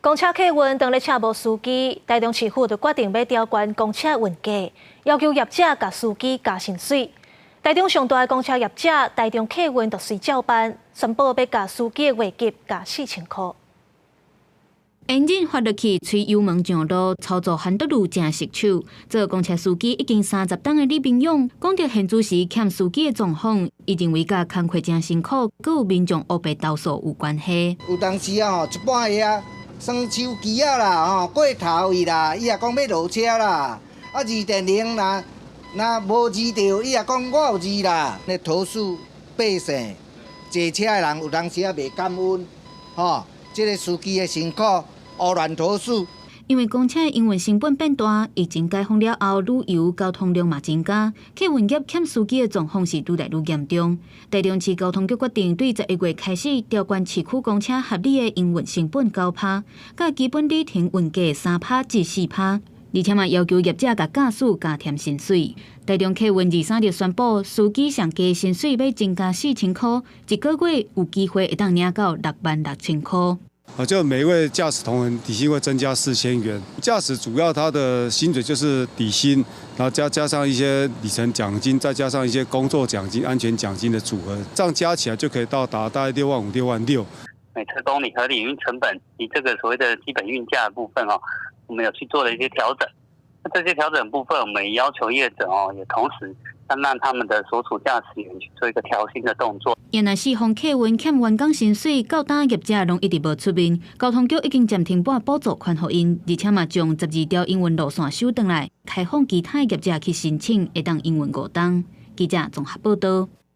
公車客運當咧車無司機，台中市府就決定欲調懸公車運價，要求業者共司機加薪水。台中上大的公車業者台中客運就隨照辦，宣布欲共司機的月給加4000箍。引擎發落去，催油門上路，操作還得愈誠熟手。做公車司機已經30冬的李明勇，講著現諸時欠司機的狀況，伊認為佮工課誠辛苦，閣有民眾烏白投訴有關係。有當時啊吼，一般的啊，耍手機仔啦吼，過頭去啦，伊也講欲落車啦。啊，2.0若若無字著，伊也講我有字啦。咧投訴百姓坐車的人有當時啊袂感恩，吼，這个司機的辛苦。胡亂投訴。因為公車營運成本變大，疫情解封了後，旅遊交通量嘛增加，客運業欠司機的狀況是愈來愈嚴重。台中市交通局決定對11月開始調懸市區公車合理的營運成本9趴，佮基本里程運價3趴至4趴，而且嘛要求業者共駕駛加添薪水。台中客運23日宣布，司機上低薪水欲增加4000箍，一個月有機會會當領到6萬6千箍。啊，就每一位駕駛同仁底薪會增加4000元。駕駛主要他的薪水就是底薪，然後加上一些里程獎金，再加上一些工作獎金、安全獎金的組合，這樣加起來就可以到達大概6萬5、6萬6。每車公里合理營運成本及這個所謂的基本運價的部分哦，我們有去做了一些調整。那這些調整部分，我們也要求業者哦，也同時要讓他們的所屬駕駛員去做一個調薪的動作。原來四方客運欠員工薪水，到今業者攏一直無出面。交通局已經暫停撥補助款予𪜶，而且嘛將12條營運路線收轉來，開放其他業者去申請，會當營運5冬。記者綜合報道。